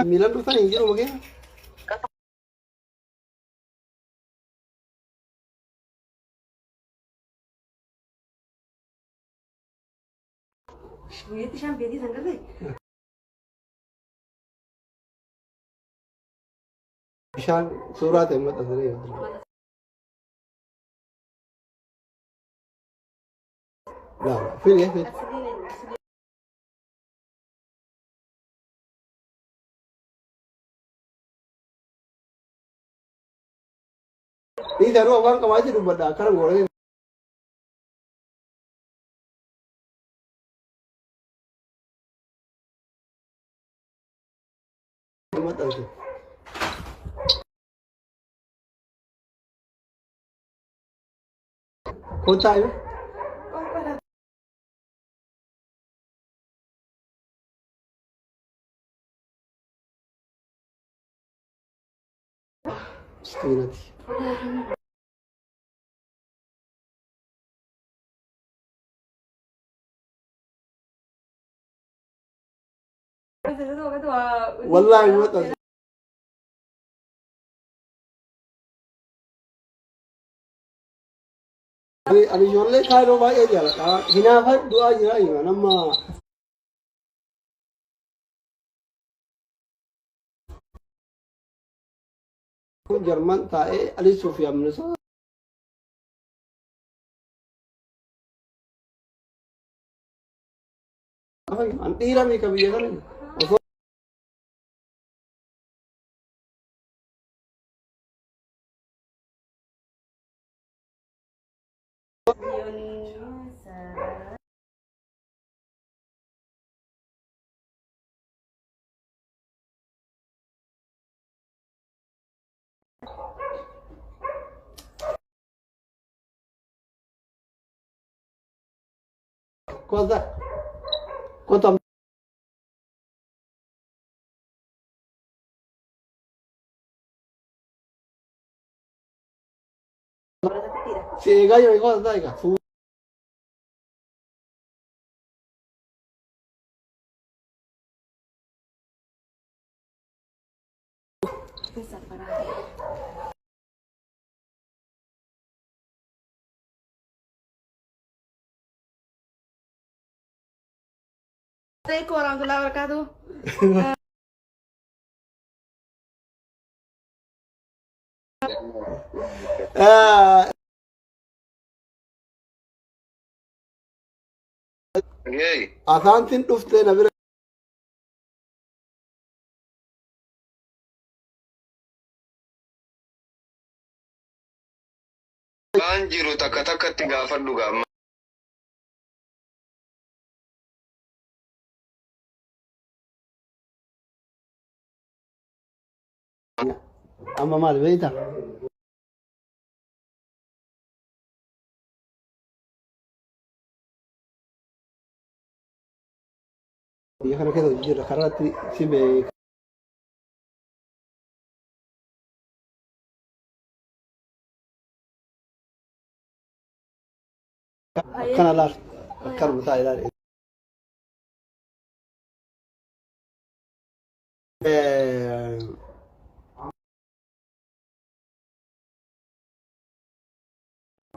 Miilan dhuftan hin jiru makiina. Guyyaatti shan beetii san gartee? Bishaan suuraa ta'e maxxansanii yoo jiru. Laala fili fili. Dhiisa yeroo afaan qabaachuu dubbadha akkana gooree. Maxxanse. Kottaa yoo. Miskiinati. Wallaahi maxxanse. Ani ijoollee kaayiroo baay'ee jaaladha. Hinaafa du'aa jira hima nama Jarman taa'ee Ali Suufiyaan Minnesota an dhiira meeqa biyya kana osoo Kota kota si eegaa jira kota taa'e gaa. Assalamualaikum warahmatullahi wabarakatuh. Gay. Asaantiin dhuftee na bira Waan jiru takka takkatti gaafadhu gaa. Amma maal beektaa? Biyya kana keessa hojii jirra karaatti si beeka. Akkana laal akkanuma ta'a ilaali.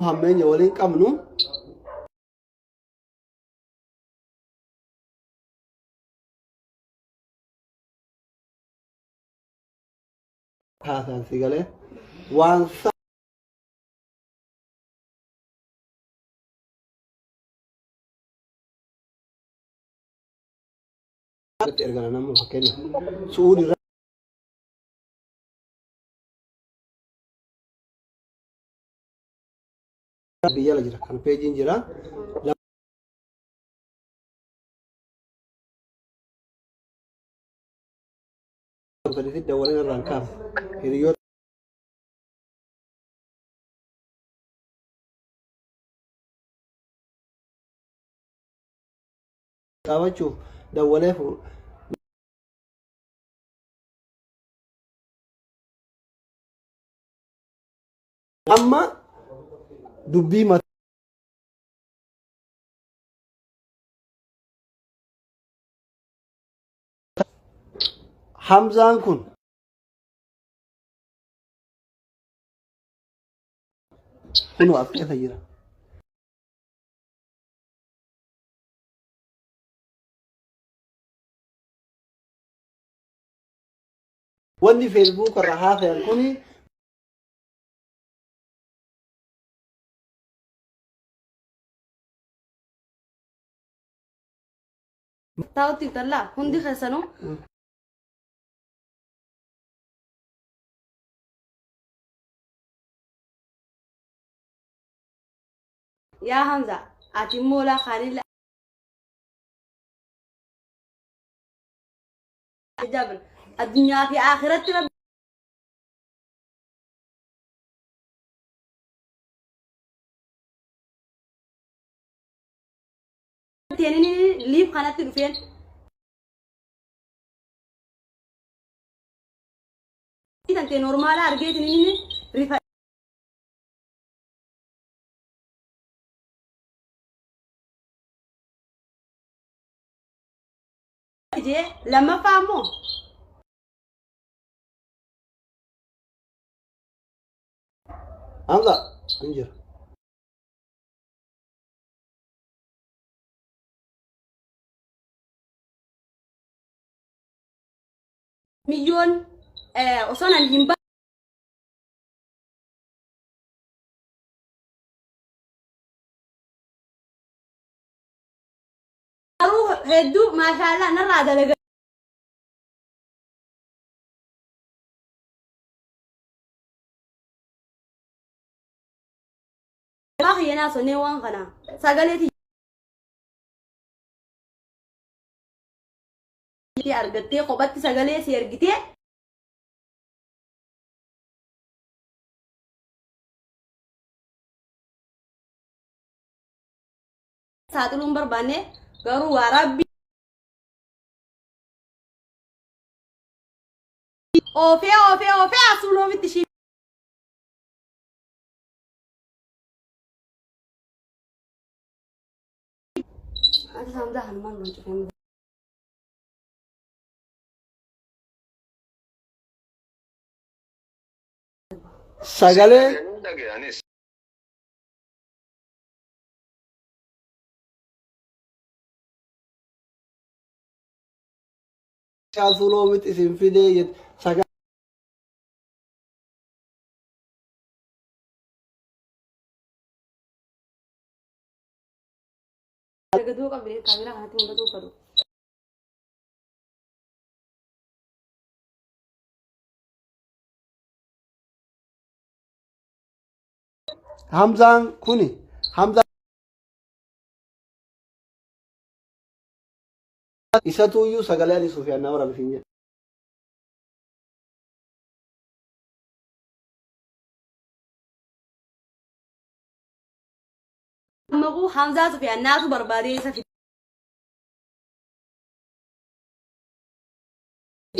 Hammeenya waliin qabnu haasaan si galee waan irratti ergana nama fakkeenyaaf su'uud irraa biyya ala jira kan peejiin jira lama sadiitti dawwaleen irraan kaafne hiriyoota gaafachuuf dawwalee amma dubbii Hamzaan kun kunoo as keessa jira. Wanni Facebook irra haasayan kuni Taa'utti tallaa hundi keessanuu yaa Hamza ati immoo laa kaanilla jabal addunyaa fi akhiratti rabbi teenini liif kanatti dhufeen tantee normaala argeetiin inni rifa jee lammaffaa ammoo Hamza hin jira. Miyyoon osoo nan hin garuu hedduu maashaallah narraa dalaga kiyyanaa sonnee waan kana sagalee tiyya argattee kophatti sagalee si ergitee saaxiluu hin barbaanne garuu waa rabbi oofee oofee oofee asuuloomitti ishii Ati saamdaa kanumaan loon cufee. Sagalee Hin dhaga'anis. Asuuloomitti isin fidee jette sagalee. Gaduu qabdee kaameraa kanatti mul'atuu fedhu. Hamzaan kuni Hamzaa isatuuyyuu sagalee ani Sufiyaan naa warabe siin jedhe. Maquu Hamzaa Sufiyaan naatu barbaadee isa fide.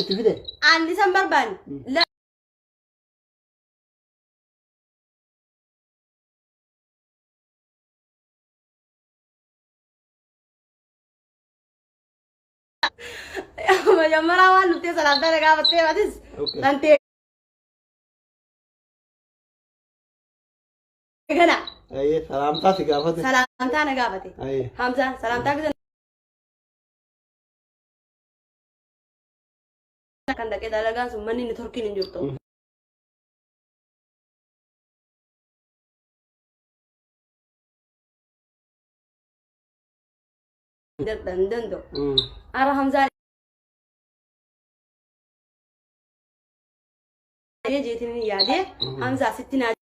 Itti fide. Ani isan barbaanne. Majammaraa waan dhuftee salaamtaa na gaafattee atis Okay. tantee gana Ayyee salaamtaa si gaafate. Salaamtaa na gaafate. Ayyee. Hamzaan salaamtaa gisa kan dhaqee dalagaan sun manni inni torkiin hin jirtu. Hin danda'u. Ara Hamzaan jeetiin hin yaadee Hamzaa sitti naa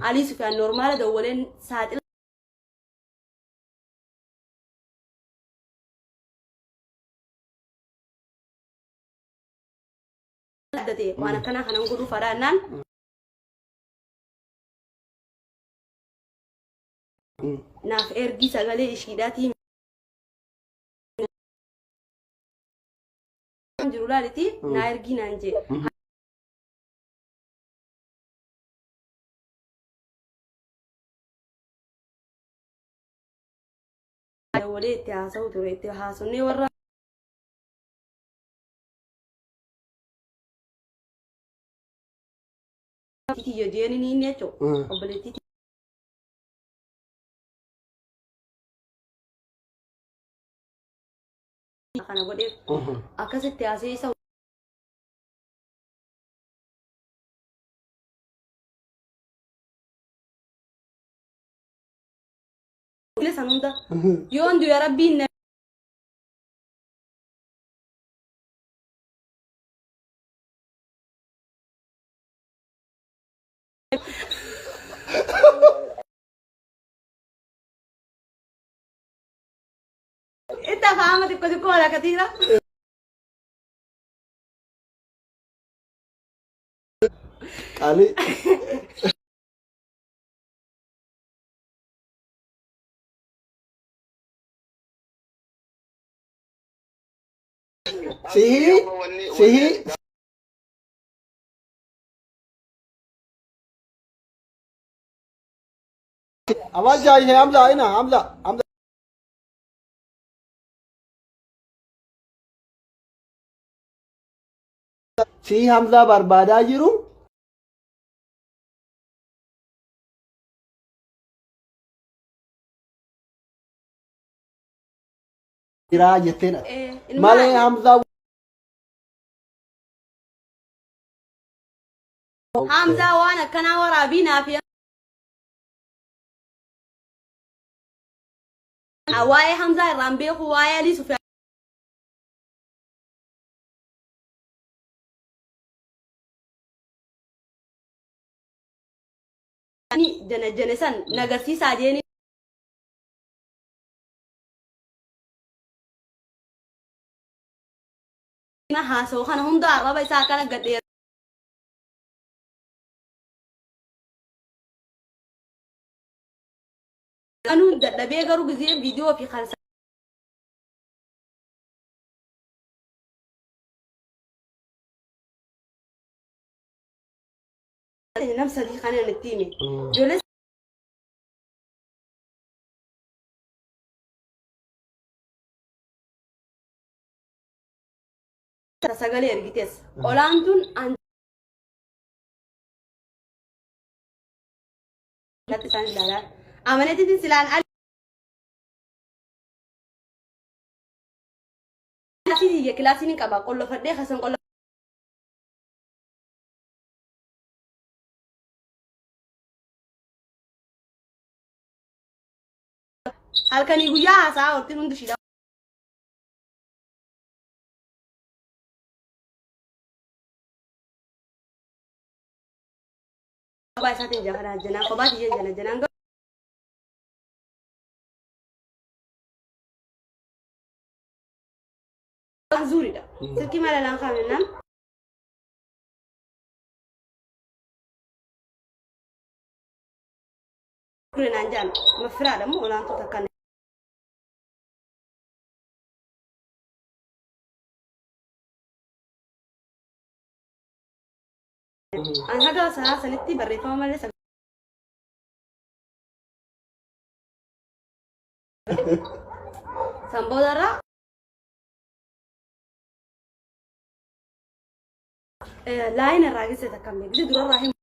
Alii Sufiyaan normaala dawwaleen saaxila adda ta'e waan akkanaa kanan godhuu fadhaa jennaan naaf ergii sagalee ishiidhaatii jiru laaliti naa ergii naan jee. Dawwalee itti haasa'u ture itti haasofnee warra tiyya jeeni ni inni jechuudha. Obboleettii kana godheef akkasitti haasee isa san hunda yoon du'e rabbiin na Itti afaama xiqqoo xiqqoo walakatiira. Qaalii. Sihii sihii Awaaz jaayee Hamza ina Hamza Hamza. Sihii Hamzaa barbaadaa jiru. Jiraa jetteen ati. Malee Hamzaa Hamzaa waan akkanaa waraabii naaf waa'ee Hamzaa irraan beeku waa'ee Alii Sufiyaan. Jana jana san nagarsiisaa jeeni. Haasa'u kana hunda arraba isaa akkana gadheera. Anuun dadhabee garuu gizeen viidiyoo fi kan nam sadii kan ani itti hime. Ijoollee sagalee ergites. Olaantuun an irratti isaan ilaalaa. Amaneetiin silaan ali. Kilaasii kiyya kilaasiin hin qaba qollofadhee kasan qolla. Halkanii guyyaa haasaa ooltiin hundi ishiidha. Kophaa isaatiin jahanaa janaa kophaa kiyyeen jana janaan garuu zuuridha. Silkii maal alaan kaa'amennaan. Ture naan jaan mafiraadha moo olaantuu takka An haga sa'a sanitti barreeffama malee san boodarra laayina irraa gise takka hin beeku. Durarraa hin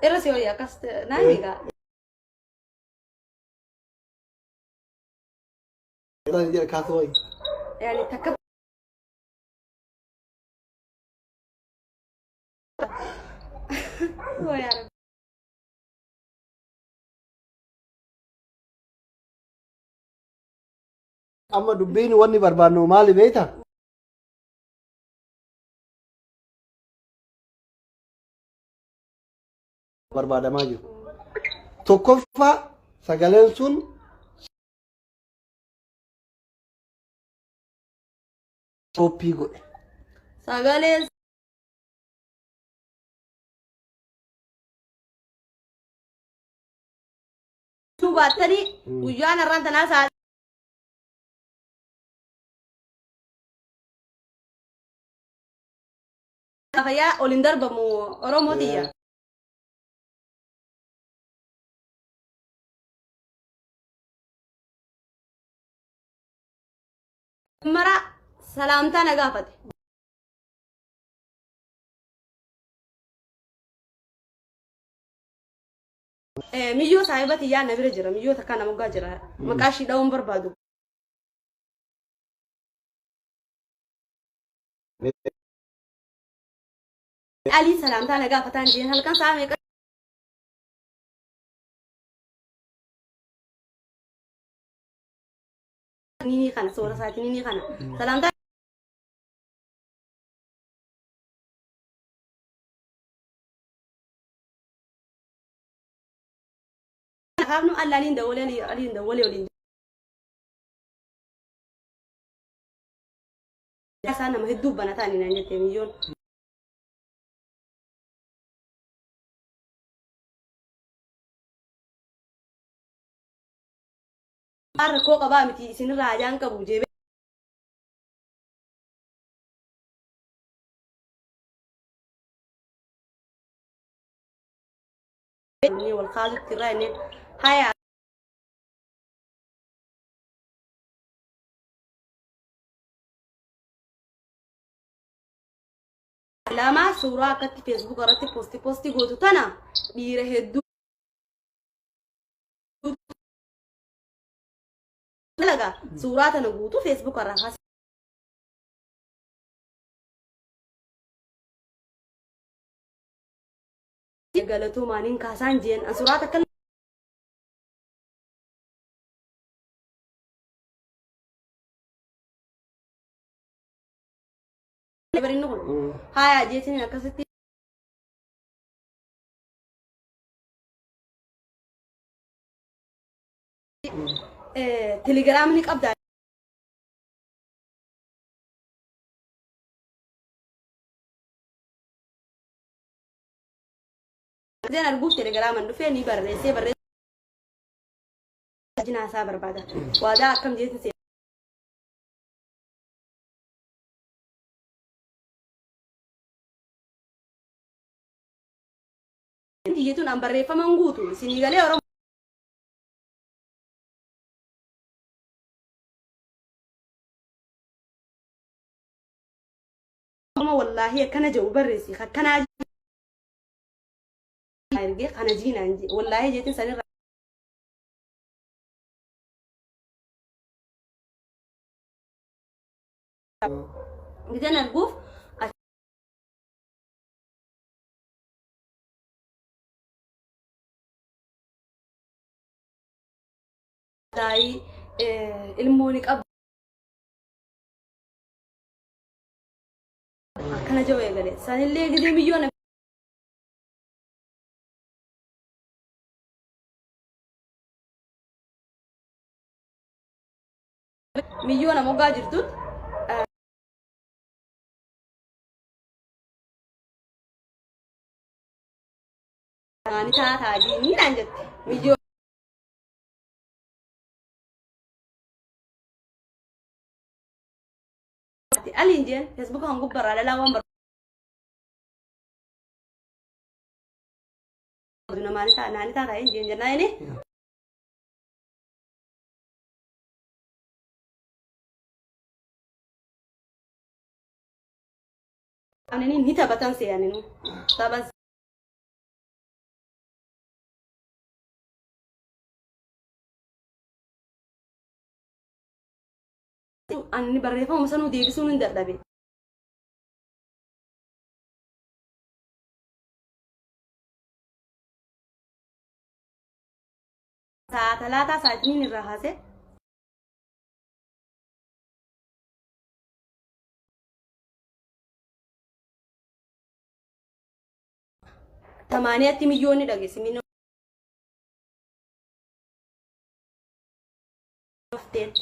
irra si wayya akkas naan egaa. Jedha kaasuu wayi. Yani takka Oh, yaa Rabbi. Amma dubbiin wanni barbaannu maali beektaa? Barbaadamaa jiru. Tokkoffaa sagaleen sun kooppii godhe. Sagaleen sun baattanii guyyaan har'aan tanaa sa'a Fayyaa ol hin darbamu Oromoo tiyya. Mara salaamtaa na gaafate. Miyyoo saahiba tiyyaa na bira jira. Miyyoo takkaa na moggaa jira. Maqaa ishii dha'uun barbaadu. Alii salaamtaa na gaafataan jeen halkan sa'a meeqa ninii kana soora isaatii ninii kana salaamtaa kaafnu alla aliin dawwalee aliin dawwalee waliin isaan nama hedduu banataa ni naan jette miyyoon. Waan rakkoo qabaa miti isinirraa hajaan qabu jee inni wal kaasutti irraa inni haya lama suuraa akkatti feesbuuk irratti poosti poosti gootu tana dhiira hedduu dalaga suuraa tana guutuu feesbuuk irraa kaasa. Galatoomaa nin kaasaan jeen an suuraa takka barinni kun haya jeetiin akkasitti telegiraamni qabda Zeen arguuf telegiraaman dhufee ni barreessee barreessee jinaasaa barbaada. Waadaa akkam jeetiin see Jechuun an barreeffaman guutu isinii galee Oromoo. Wallaahi akkana jedhu barreessi akkanaa ergee kana jiinaan jee wallaahi jeetiin sanirra gizeen arguuf daa'ii ilmoo ni qaba akkana jedhu eegale sanillee gizee miyyoon miyyoona moggaa jirtutti Ani taataa jiinii naan jette miyyoo. Aliin jeen feesbuuka kan gubbarraa dhalaa waan barbaadu namaani taa naani taataa hin jeen jennaa inni. Ani ni taphatan se'aninu taphan ani barreeffama sanuu deebisuun hin dadhabe. Sa'a talaataa sa'aatiin irraa kaasee tamaaniyaatti miyyoonni dhageessi minoo rafteen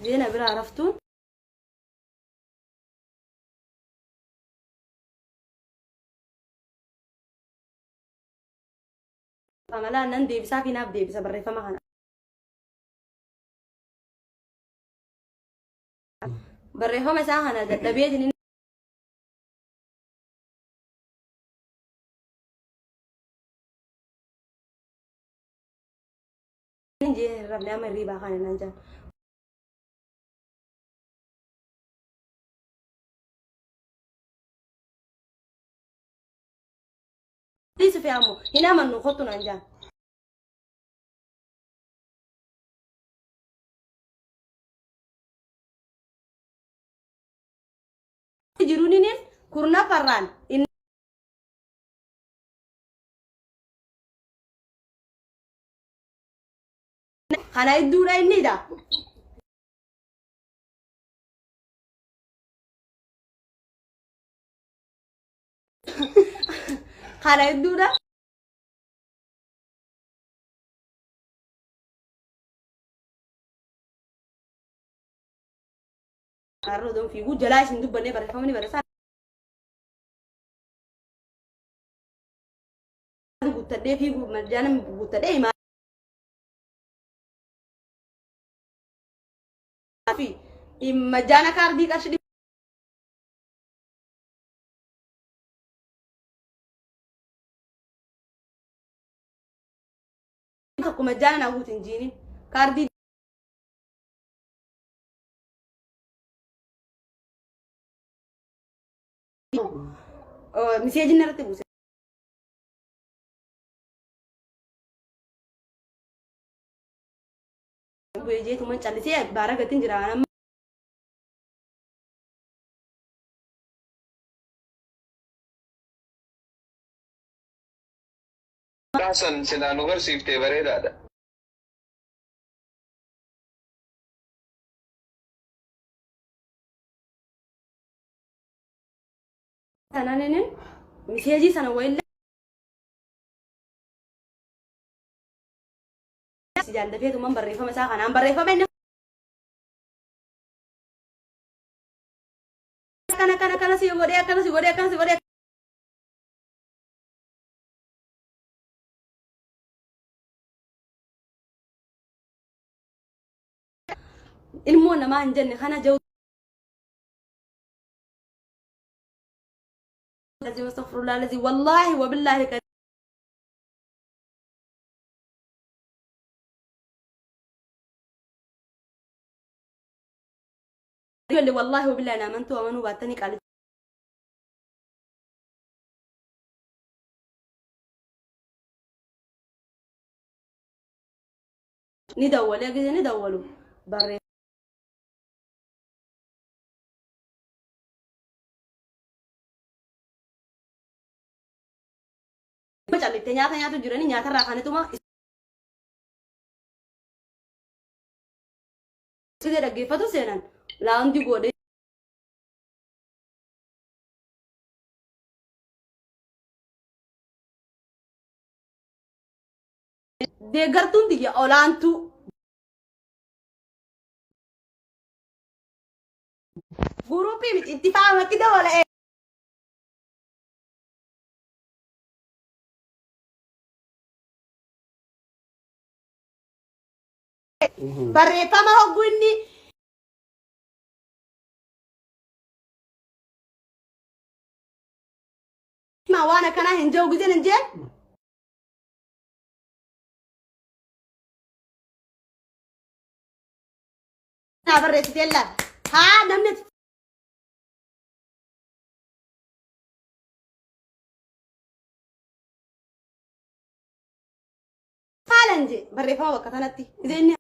zeena biraa raftuun amalaa nan deebisaa fi naaf deebisa barreeffama kana. Barreeffama isaa kana dadhabee Jee hin rafne amma hirriibaa kana naan jaan. Dhiisu fi ammoo hin amannu kottu naan jaan. Jiruuniniin kurnaffarraan inni kana idduudha inni dha. Kana idduudha. Har'a odoon fiiguu jalaa isin dubbannee barreeffamni barreessaa guuttadhee fiiguu marjaana guuttadhee himaa fi majjaana kaardii qarshii tokko majjaana naa guutin jiinin kaardii miseejin irratti buuse. Bu'ee jeetuman callisee baara gatiin jira amma. San silaa nu barsiiftee bareedaadha. Sanaan inni miseejii sana wayillee si jaallafeetuman barreeffama isaa kanaan barreeffama inni akkana akkana akkana si godhee akkana si godhee akkana si godhee ilmoo namaa hin jenne kana jau lazim astaghfirullah lazim wallahi wabillahi ijoollee wallahi wabillahi na amantuu amanuu baattanii qaali ni dawwalee gisee ni dawwalu barree calliftee nyaata nyaatu jiranii nyaatarraa kanituma siree dhaggeeffatu seenan laawundi godhe deeggartuun tiyya olaantuu guruupii miti itti faamatti dabala. Barreeffama hogguu inni waan akkanaa hin jiru gizeen hin jeen naa barreessitee laata haa namni haalan jee barreeffama bakka kanatti gizee inni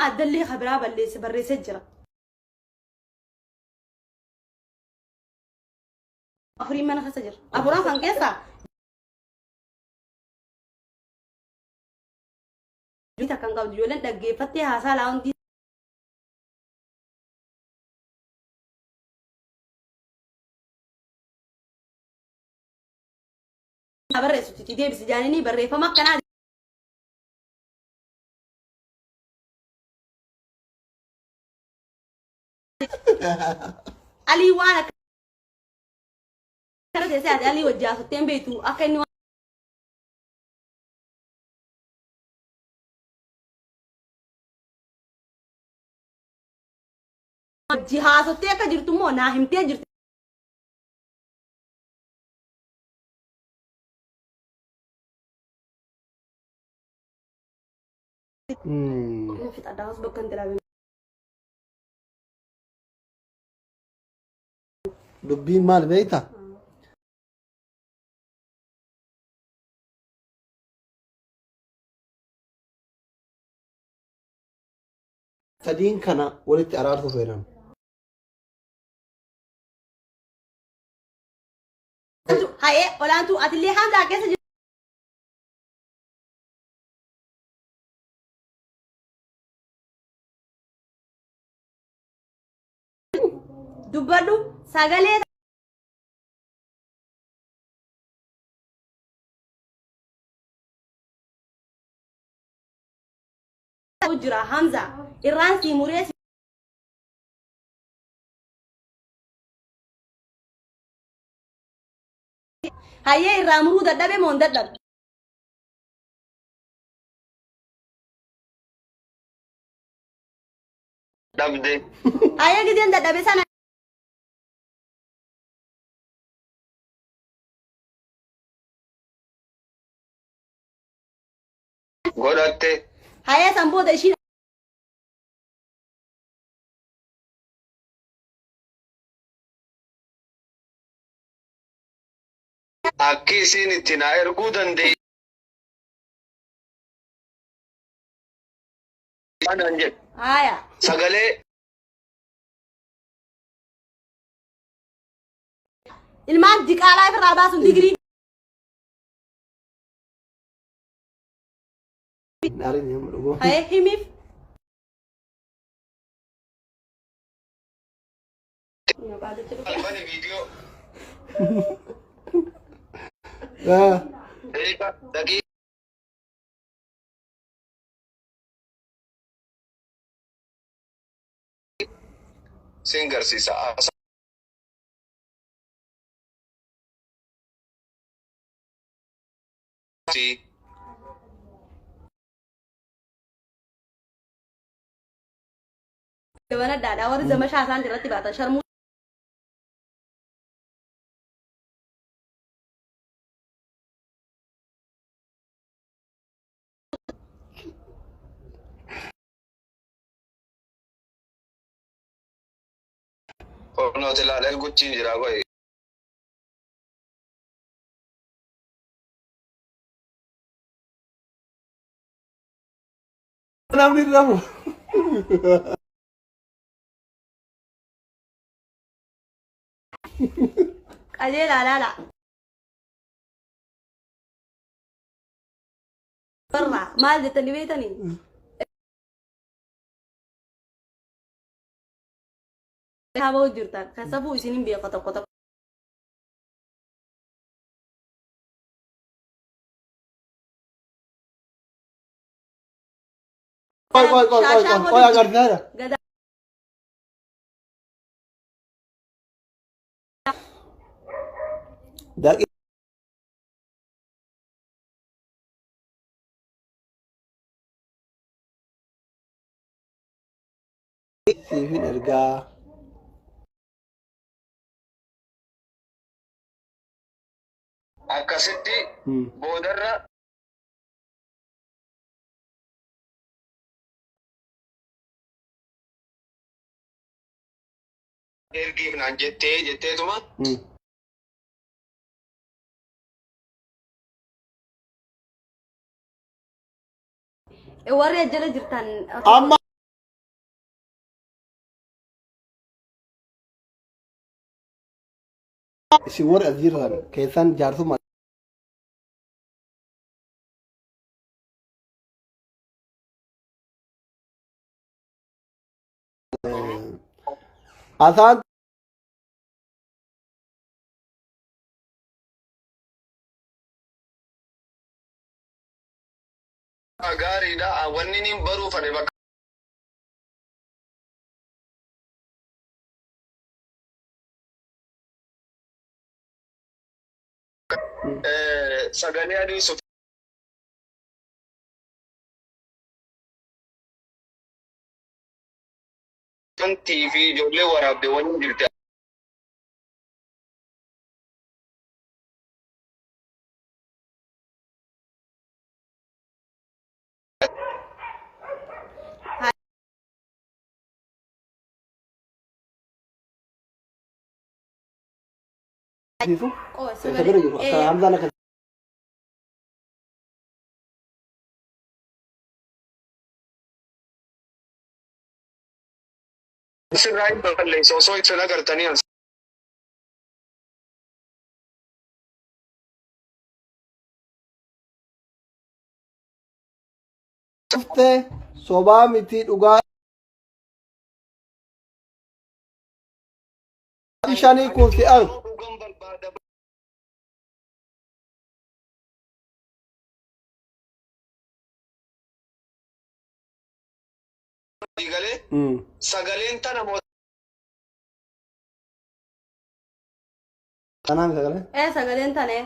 addallee kabiraa balleesse barreessee jira. Afurii mana keessa jira. Afuran kan keessaa takka hin qabdu ijoolleen dhaggeeffattee haasaa laa hundi barreessutti itti deebisi jaanini barreeffama akkanaa alii waan akkana teessee ati alii wajji haasofteen beektu akka inni. Wajji haasottee akka jirtu immoo naa himtee jirti. Fixadhaa bakka hin diraabin. Dubbiin maal beektaa? Sadiin kana walitti araarsuu fedhan. Hayee olaantuu atillee Hamzaa keessa jirtu. Dubbadhu sagalee jira Hamza irraan sii muree hayyee irraa muruu dadhabe moo hin dadhabe? Dhabde. Hayyee gizeen dadhabe sana Godhatte. Hayyee san booda ishiin Akki isiin itti naa erguu dandeessu. Naan jedhe. Haya. Sagalee Ilmaan diqaalaa ifirraa baasuun digirii Arin nama dhugoo. Haye himiif. Albani viidiyoo Ah, daqiiqa sin garsiisa. Si Jabanadhaadha warri zamashaa isaan irratti baatan sharmuu. Kunooti ilaal erguchiin jira qoy. Namni rafu. Qajeelaa laala. Barraa maal jettanii beektanii? Kaaboo jirtan kan safuu isin hin beeku tokko tokko. Qoy qoy qoy qoy qoy qoy agarsiisaadha. Gadaa Daqiiqaa siifin ergaa. Akkasitti boodarra ergiif naan jettee jetteetuma Warri ajjala jirtan. Amma isin warri as jirtan keessan jaarsummaa asaan gaariidha. Wanni niin baruu fadhe bakka sagalee adii Wantii fi ijoollee waraabde waliin jirti. Qoo Isa bira jiru akka Hamzaan akka Sirraa hin balleessa osoo itti agartanii as. Dhuftee sobaa miti dhugaa shanii kun si argu. Dhugan barbaada. Galee sagaleen tana moo Kanaan sagalee. Ee sagaleen tane.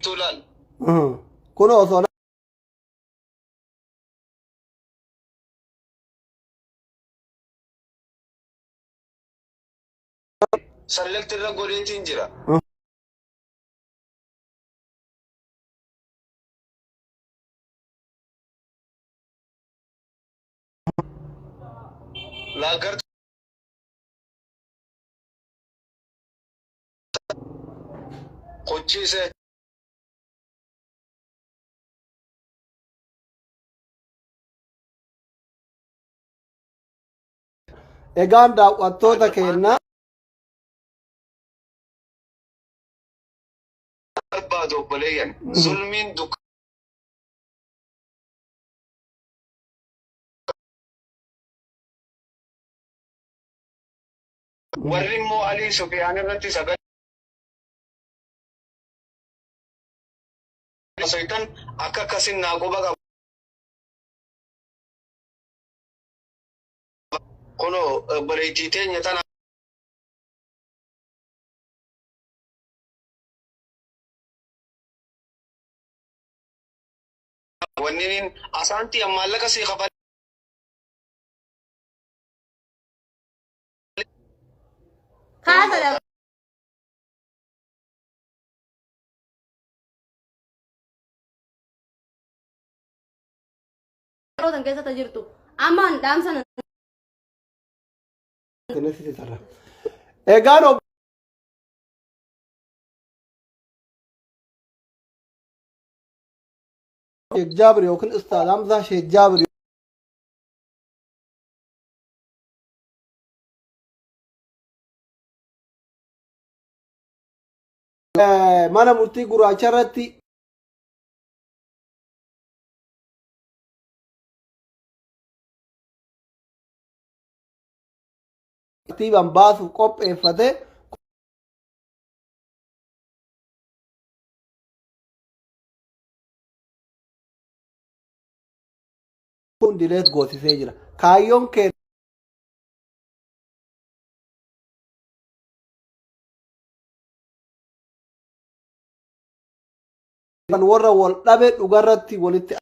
Tulaan. Kun osoo Sallatti irra godheetiin jira. Laagar kochiise. Egaan daawwattoota keenya Barbaadu obboleeyyan. Zulmiin dukkan. Warri immoo Alii Sufiyaan irratti sagalee soitan akka akkasin naa quba qaba. Kunoo obboleettii teenya tana wanni niin asaantii maallaqa sii kafal. Kaasa yeroo tan keessatti jirtu. Amma dhaamsa Egaan Sheekh Jaabir yookiin Ustaaz Hamzaa Sheekh Jaabir mana murtii gurraacha irratti tartiibaan baasuuf qopheeffate. Kun dileet goosisee jira. Kaayyoon kee kan warra wal dhabe dhugarratti walitti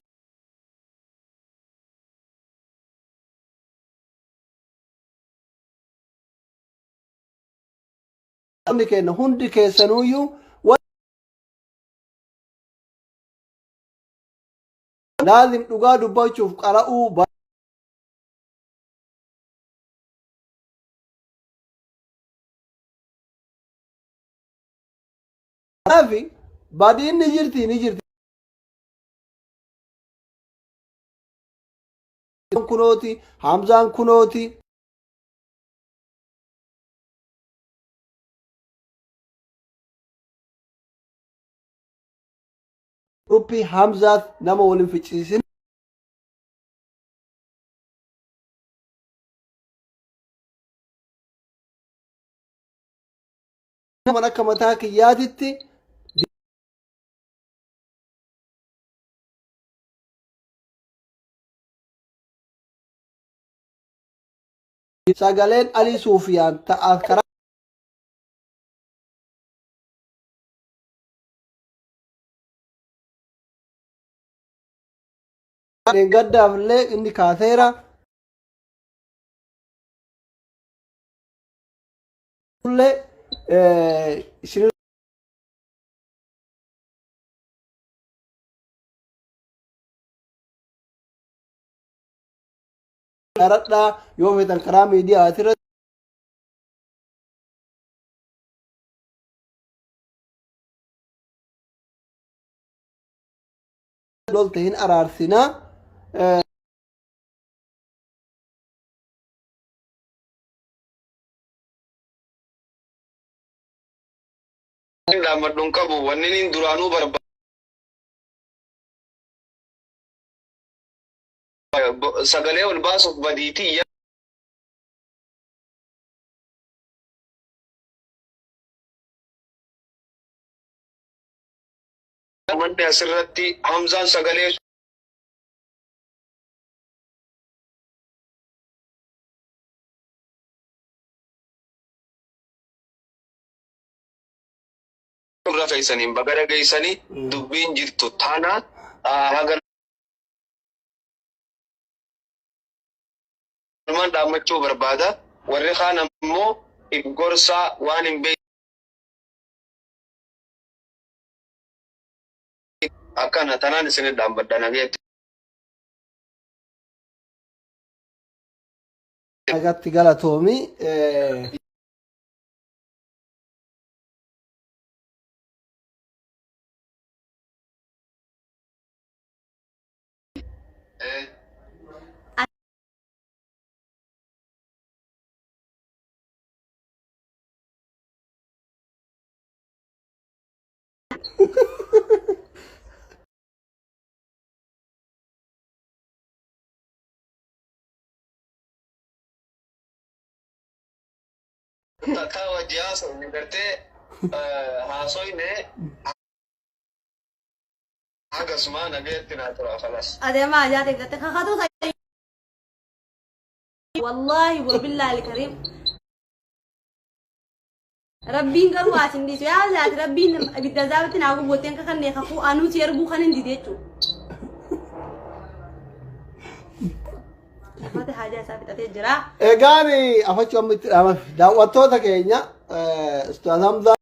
hundi keenya hundi keessanuyyuu laazim dhugaa dubbachuuf qara'uu fi badiin ni jirti ni jirti. Kunooti Hamzaan kunooti. Ruppii Hamzaas nama waliin ficcisiisin. Nama akka mataa kiyyaatitti sagaleen Alii Suufiyaan ta'a karaa Dheengaddaaf illee inni kaaseera. Illee isin dharadhaa yoo feetan karaa miidiyaa asirratti lolte hin araarsinaa. Dhaammadhu hin qabu wanni inni duraanuu barbaadu sagalee ol baasuuf badiitii Manni asirratti Hamzaan sagalee irra keessaniin baga dhageessanii dubbiin jirtu tana haga Numaan dhaammachuu barbaada. Warri kaan ammoo if gorsaa waan hin beekne akkana tanaan isinit dhaabbadha nageetti. Nagatti galatoomi. Takka wajji haasofne gartee haasoyne hagasuma nageetti naa tura kalas. Adeemaa ajaa teeggatte kakatu Wallaahi wabillaahi kariim. Rabbiin garuu ati hin dhiisu. Yaa zaati rabbiin ibidda zaabatti naa gubootteen kakannee kakuu anuu si erguu kan hin dide jechuudha. Afate haajaa isaa fixatee jira. Egaan afachuu amma itti dhaamame daawwattoota keenya Ustaaz Hamzaa.